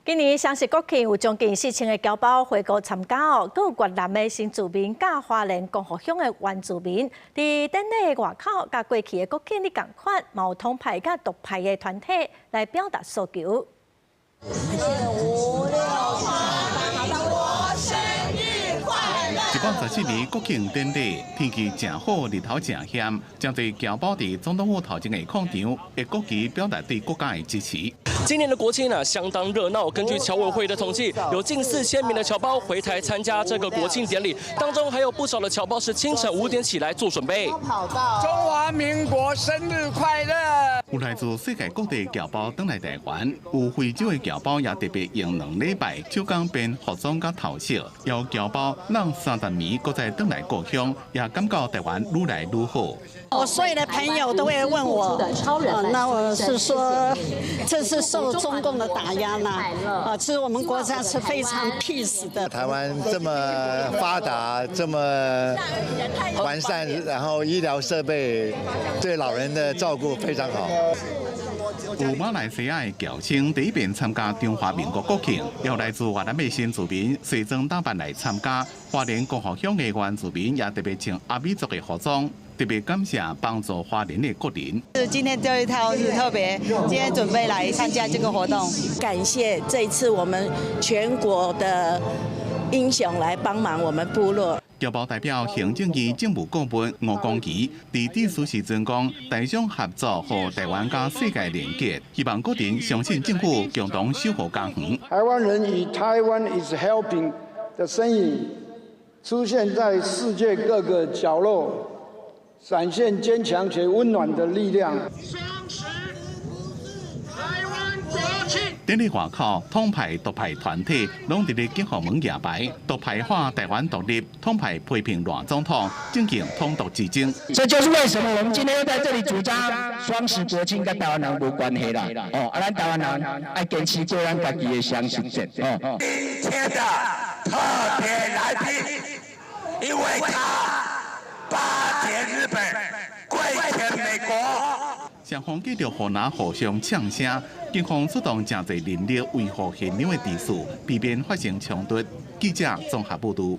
今年雙十國慶有將近4000個僑胞回國參加哦，閣有越南的新住民佮花蓮光復鄉的原住民，佇典禮外口佮過去的國慶日仝款，嘛有統派佮獨派的團體來表達訴求。五六七八，我生日快樂！117年國慶典禮，天氣誠好，日頭誠諺，誠濟僑胞佇總統府頭前的廣場，用國旗表達對國家的支持。今年的國慶呢，相當熱鬧。根據僑委會的統計，有近4000名的僑胞回台參加這個國慶典禮，當中還有不少的僑胞是清晨5點起來做準備。中華民國生日快樂！有來自世界各地僑胞轉來台灣，有非洲的僑胞也特別用2禮拜手工編服裝佮頭飾，有僑胞讓30年閣再轉來故鄉，也感覺台灣愈來愈好。我所有的朋友都會問我，那我是說，這是受中共的打壓啦，啊，其實我們國家是非常 peace 的。台灣這麼發達，這麼完善，然後醫療設備對老人的照顧非常好。有馬來西亞的僑生第一遍參加中華民國國慶，有來自越南的新住民西裝打扮來參加。花蓮光復鄉的原住民也特別穿阿美族的服裝，特別感謝幫助花蓮的國人。是今天這一套是特別，今天準備來參加這個活動，感謝這一次我們全國的英雄來幫忙我們部落。僑胞代表行政院政務顧問吳光儀佇致辭時陣講，台商合作予台灣佮世界連結，希望國人相信政府共同守護家園。台灣人以 Taiwan is helping 的身影出現在世界各個角落，展現堅強且溫暖的力量。雙十台灣國慶。典禮外口，統派、獨派團體攏佇咧景福門舉牌，獨派喊台灣獨立，統派批評賴總統，進行統獨之爭。這就是為什麼我們今天要在這裡主張雙十國慶佮台灣人無關係啦。哦，啊，咱台灣人愛堅持過咱家己的雙十節。哦。今天的特別來賓，因為他巴結日本，跪舔美國。雙方繼續予人互相嗆聲，警方出動誠濟人力維護現場的秩序，避免發生衝突。記者綜合報導。